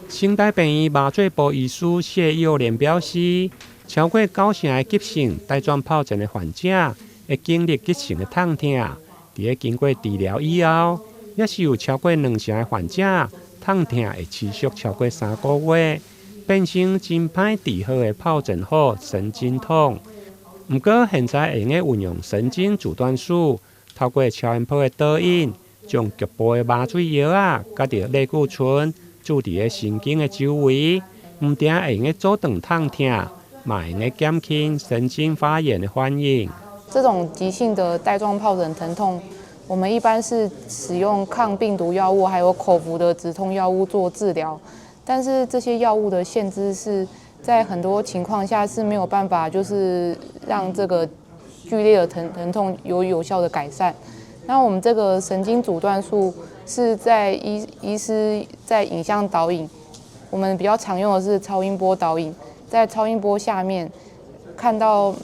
成大病院麻醉部醫師謝幼蓮表示，超過九成的急性帶狀疱疹的患者會經歷急性的痛疼，佇咧經過治療以後，猶是有超過兩成的患者痛疼會持續超過3個月，變成真歹治好的疱疹後神經痛。毋過現在會用得運用神經阻斷術，透過超音波的導引，將局部的麻醉藥仔佮著類固醇注佇咧神經的周圍，毋但會用得阻斷痛疼，嘛會用得減輕神經發炎的反應。這種急性的帶狀疱疹疼痛，我們一般是使用抗病毒藥物，還有口服的止痛藥物做治療。但是這些藥物的限制是在很多情況下是沒有辦法，就是讓這個劇烈的疼痛有有效的改善。那我們這個神經阻斷術是在醫師在影像導引，我們比較常用的是超音波導引，在超音波下面看到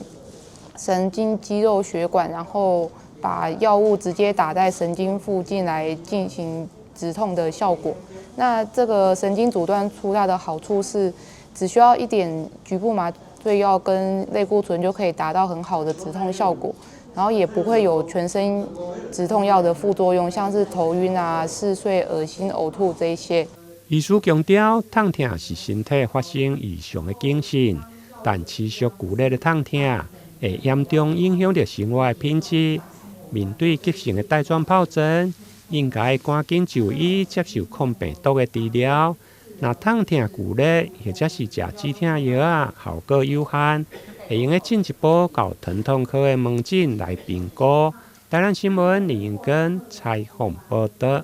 神經肌肉血管，然後把藥物直接打在神經附近來進行止痛的效果。那這個神經阻斷術它的好處是，只需要一點局部麻醉藥跟類固醇就可以達到很好的止痛效果，然後也不會有全身止痛藥的副作用，像是頭暈啊、嗜睡、噁心、嘔吐這一些。醫師強調，痛疼是身體發生異常的警訊，但持續劇烈的痛疼會嚴重影響著生活的品質。面對急性的帶狀疱疹，應該趕緊就醫接受抗病毒的治療。若痛疼劇烈，或者是食止痛藥仔，效果有限，會用得進一步到疼痛科的門診來評估。台南新聞李英根採訪報導。